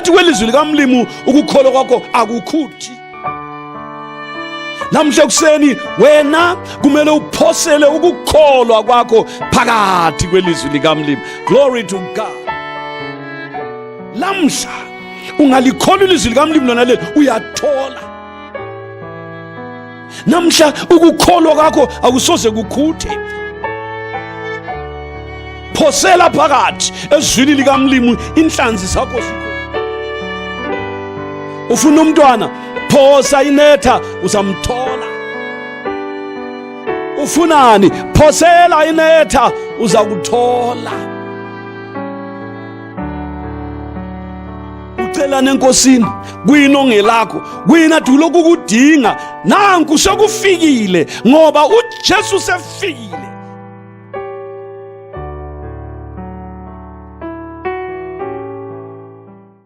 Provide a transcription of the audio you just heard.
Phakathi kwelizwi likaMlimu ukukholwa kwakho akukhuthi. Namhla ekuseni wena kumele uphosele ukukholwa kwakho phakathi kwelizwi likaMlimu. Glory to God. Lamhla ungalikholwa ilizwi likaMlimu lona leli, uyathola. Namhla ukukholwa kwakho akusoze kukhuthe. Phosela phakathi ezwini likaMlimu inhlanzi zakho zikho. Ufuna umntwana, phosa inetha uzamthola. Ufunani? Phosela inetha uzakuthola. Ucelana enkosini kuyini ongelakho, kuyini athi ulokhu ukudinga, nanku sekufikile ngoba uJesu sefikile.